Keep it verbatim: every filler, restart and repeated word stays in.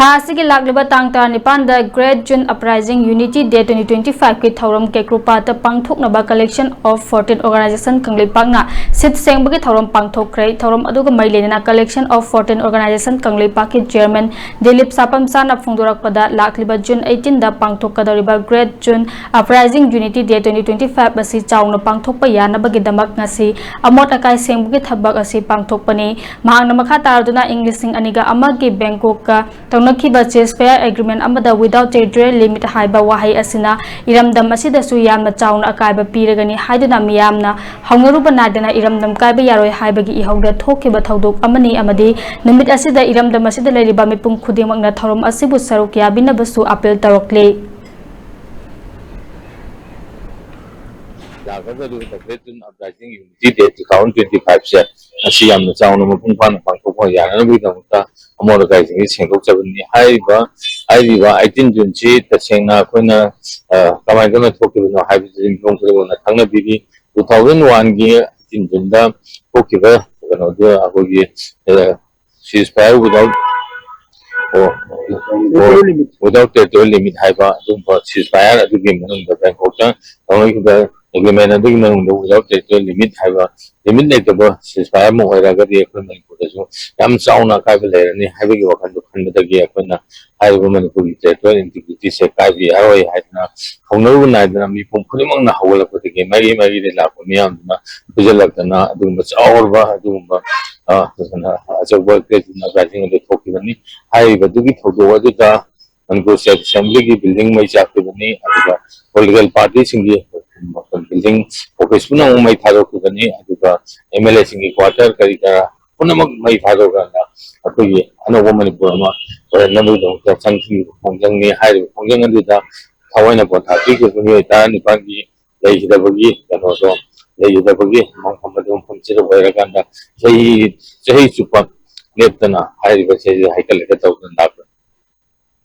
ꯊꯥ ꯑꯁꯤꯒꯤ ꯂꯥꯛꯂꯤꯕ ꯇꯥꯡ ꯇꯔꯥꯅꯤꯄꯥꯟꯗ Great June Uprising Unity Day twenty twenty-five ꯀꯤ ꯊꯧꯔꯝ ꯀꯦꯀ꯭ꯔꯨꯄꯥꯠꯇ ꯄꯥꯡꯊꯣꯛꯅꯕ Collection of fourteen Organization ꯀꯪꯂꯩꯄꯥꯛꯅ ꯁꯤꯠ ꯁꯦꯡꯕꯒꯤ ꯊꯧꯔꯝ ꯄꯥꯡꯊꯣꯛꯈ꯭ꯔꯦ꯫ ꯊꯧꯔꯝ ꯑꯗꯨꯒ ꯃꯔꯤ ꯂꯩꯅꯅ Collection of fourteen Organization ꯀꯪꯂꯩꯄꯥꯛꯀꯤ Chairman ꯗꯤꯂꯤꯞ ꯁꯥꯄꯝꯆꯥꯅ ꯐꯣꯡꯗꯣꯔꯛꯄꯗ, ꯂꯥꯛꯂꯤꯕ June eighteen ꯗ ꯄꯥꯡꯊꯣꯛꯀꯗꯧꯔꯤꯕ Great June Uprising Unity Day twenty twenty-five ꯑꯁꯤ ꯆꯥꯎꯅ ꯄꯥꯡꯊꯣꯛꯄ ꯌꯥꯅꯕꯒꯤꯗꯃꯛ ꯉꯁꯤ ꯑꯃꯣꯠ ꯑꯀꯥꯏ ꯁꯦꯡꯕꯒꯤ ꯊꯕꯛ ꯑꯁꯤ ꯄꯥꯡꯊꯣꯛꯄꯅꯤ꯫ ꯃꯍꯥꯛꯅ ꯃꯈꯥ ꯇꯥꯔꯗꯨꯅ ꯏꯪ ꯂꯤꯁꯤꯡ ꯑꯅꯤꯒ ꯑꯃꯒꯤ ꯕꯦꯡꯀꯣꯛꯀ ꯇꯧꯅꯈꯤꯕ ceasefire agreement ꯑꯃꯗ without territorial limit ꯍꯥꯏꯕ ꯋꯥꯍꯩ ꯑꯁꯤꯅ ꯏꯔꯝꯗꯝ ꯑꯁꯤꯗꯁꯨ ꯌꯥꯝꯅ ꯆꯥꯎꯅ ꯑꯀꯥꯏꯕ ꯄꯤꯔꯒꯅꯤ ꯍꯥꯏꯗꯨꯅ ꯃꯤꯌꯥꯝꯅ ꯍꯧꯅꯔꯨꯕ ꯅꯥꯏꯗꯅ ꯏꯔꯝꯗꯝ ꯀꯥꯏꯕ ꯌꯥꯔꯣꯏ ꯍꯥꯏꯕꯒꯤ ꯏꯍꯧꯗ ꯊꯣꯛꯈꯤꯕ ꯊꯧꯗꯣꯛ ꯑꯃꯅꯤ ꯑꯃꯗꯤ ꯅꯨꯃꯤꯠ ꯑꯁꯤꯗ ꯏꯔꯝꯗꯝ ꯑꯁꯤꯗ ꯂꯩꯔꯤꯕ ꯃꯤꯄꯨꯝ ꯈꯨꯗꯤꯡꯃꯛꯅ ꯊꯧꯔꯝ ꯑꯁꯤꯕꯨ ꯁꯔꯨꯛ ꯌꯥꯕꯤꯅꯕꯁꯨ appeal ꯇꯧꯔꯛꯂꯤ꯫ ꯂꯥꯛꯀꯗꯧꯔꯤꯕ Great June Uprising Unity Day two thousand twenty-five ꯁꯦ ꯑꯁꯤ ꯌꯥꯝꯅ ꯆꯥꯎꯅ ꯃꯄꯨꯡ ꯐꯥꯅ ꯄꯥꯡꯊꯣꯛꯄ ꯌꯥꯅꯅꯕꯒꯤꯗꯃꯛꯇ ꯑꯃꯣꯠ ꯑꯀꯥꯏꯁꯤꯡꯁꯤ ꯁꯦꯡꯗꯣꯛꯆꯕꯅꯤ꯫ ꯍꯥꯏꯔꯤꯕ, ꯍꯥꯏꯔꯤꯕ eighteen June ꯁꯤ ꯇꯁꯦꯡꯅ ꯑꯩꯈꯣꯏꯅ, ꯑ, ꯀꯃꯥꯏꯅ ꯇꯧꯅ ꯊꯣꯛꯈꯤꯕꯅꯣ ꯍꯥꯏꯕꯁꯤ ꯃꯤꯄꯨꯝ ꯈꯨꯗꯤꯡꯃꯛꯅ ꯈꯪꯅꯕꯤꯔꯤ꯫ Two thousand one ꯒꯤ eighteen June ꯗ ꯊꯣꯛꯈꯤꯕ ꯀꯩꯅꯣꯗꯨ ꯑꯩꯈꯣꯏꯒꯤ, ꯑ, ceasefire without, ꯑꯣ, without territorial limit ꯍꯥꯏꯕ ꯑꯗꯨꯒꯨꯝꯕ ceasefire ꯑꯗꯨꯒꯤ ꯃꯅꯨꯡꯗ ꯕꯦꯡꯀꯣꯛꯇ ꯇꯧꯅꯈꯤꯕ agreement ꯑꯗꯨꯒꯤ ꯃꯅꯨꯡꯗ without territorial limit ꯍꯥꯏꯕ limit ꯂꯩꯇꯕ ceasefire ꯑꯃ ꯑꯣꯏꯔꯒꯗꯤ ꯑꯩꯈꯣꯏ ꯃꯅꯤꯄꯨꯔꯗꯁꯨ ꯌꯥꯝ ꯆꯥꯎꯅ ꯑꯀꯥꯏꯕ ꯂꯩꯔꯅꯤ ꯍꯥꯏꯕꯒꯤ ꯋꯥꯈꯜꯗꯣ ꯈꯟꯕꯗꯒꯤ ꯑꯩꯈꯣꯏꯅ ꯍꯥꯏꯔꯤꯕ ꯃꯅꯤꯄꯨꯔꯒꯤ territorial integrity ꯁꯦ ꯀꯥꯏꯕ ꯌꯥꯔꯣꯏ ꯍꯥꯏꯗꯅ ꯍꯧꯅꯔꯨꯕ ꯅꯥꯏꯗꯅ ꯃꯤꯄꯨꯝ ꯈꯨꯗꯤꯡꯃꯛꯅ ꯍꯧꯒꯠꯂꯛꯄꯗꯒꯤ ꯃꯥꯏꯀꯩ ꯃꯥꯏꯀꯩꯗꯒꯤ ꯂꯥꯛꯄ ꯃꯤꯌꯥꯝꯗꯨꯅ ꯄꯨꯟꯁꯤꯜꯂꯛꯇꯅ ꯑꯗꯨꯒꯨꯝꯕ ꯆꯥꯎꯔꯕ ꯑꯗꯨꯒꯨꯝꯕ, ꯑ, ꯑꯆꯧꯕ Great June Uprising ꯑꯗꯨ ꯊꯣꯛꯈꯤꯕꯅꯤ꯫ ꯍꯥꯏꯔꯤꯕꯗꯨꯒꯤ ꯊꯧꯗꯣꯛ ꯑꯗꯨꯗ ꯃꯅꯤꯄꯨꯔ State Assembly ꯒꯤ building ꯃꯩ ꯆꯥꯛꯈꯤꯕꯅꯤ, ꯑꯗꯨꯒ political party ꯁꯤꯡꯒꯤ building office ꯄꯨꯝꯅꯃꯛ ꯃꯩ ꯊꯥꯗꯣꯛꯈꯤꯕꯅꯤ, ꯑꯗꯨꯒ MLA ꯁꯤꯡꯒꯤ quarter ꯀꯔꯤ ꯀꯔꯥ ꯄꯨꯝꯅꯃꯛ ꯃꯩ ꯊꯥꯗꯣꯛꯑꯀꯥꯟꯗ ꯑꯩꯈꯣꯏꯒꯤ ꯑꯅꯧꯕ ꯃꯅꯤꯄꯨꯔ ꯑꯃ ꯑꯣꯏꯔꯛꯅꯕꯒꯤꯗꯃꯛꯇ ꯆꯪꯈꯤꯕ ꯈꯣꯡꯖꯪꯅꯤ꯫ ꯍꯥꯏꯔꯤꯕ ꯈꯣꯡꯖꯪ ꯑꯗꯨꯗ ꯊꯋꯥꯏꯅ ꯄꯣꯟꯊꯥ ꯄꯤꯈꯤꯕ ꯃꯤꯑꯣꯏ ꯇꯔꯥꯅꯤꯄꯥꯜꯒꯤ ꯂꯩꯈꯤꯗꯕꯒꯤ ꯀꯩꯅꯣꯗꯣ, ꯂꯩꯈꯤꯗꯕꯒꯤ ꯃꯐꯝ ꯑꯗꯨ ꯃꯐꯝꯁꯤꯗ ꯑꯣꯏꯔꯀꯥꯟꯗ ꯆꯍꯤ, ꯆꯍꯤ ꯆꯨꯞꯄ ꯂꯦꯞꯇꯅ ꯍꯥꯏꯔꯤꯕ ꯆꯍꯤꯁꯦ ꯍꯩꯀꯠ ꯂꯩꯀꯠ ꯇꯧꯗꯅ ꯂꯥꯛ